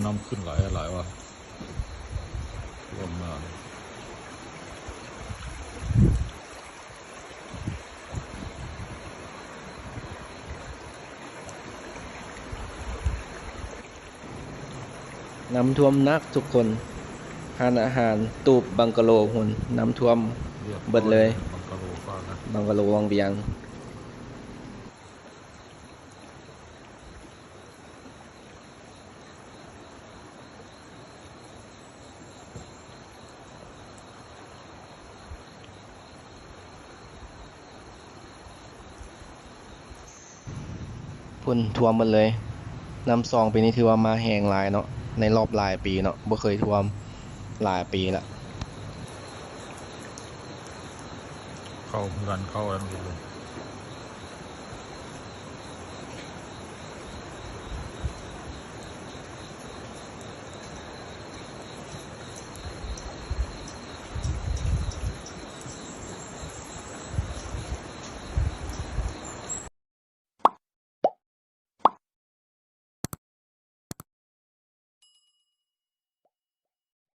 ນ້ຳຂຶ້ນຫຼາຍ ຫຼາຍວ່າ ຖ້ວມມາ ນ້ຳຖ້ວມໜັກທຸກຄົນ ຮ້ານອາຫານ ຕູບ ບັງກະໂລພຸ້ນ ນ້ຳຖ້ວມເບິດເລີຍ ບັງກະໂລ ບັງກະໂລວັງວຽງ. ພຸ້ນ ຖ້ວມໝົດເລີຍ. ນ້ຳຊອງປີນີ້ຖືວ່າມາແຮງຫຼາຍເນາະ ໃນລອບຫຼາຍປີເນາະ ບໍ່ເຄີຍຖ້ວມຫຼາຍປີລະ ເຂົ້າເຮືອນເຂົ້າອັນນີ້ເລີຍ.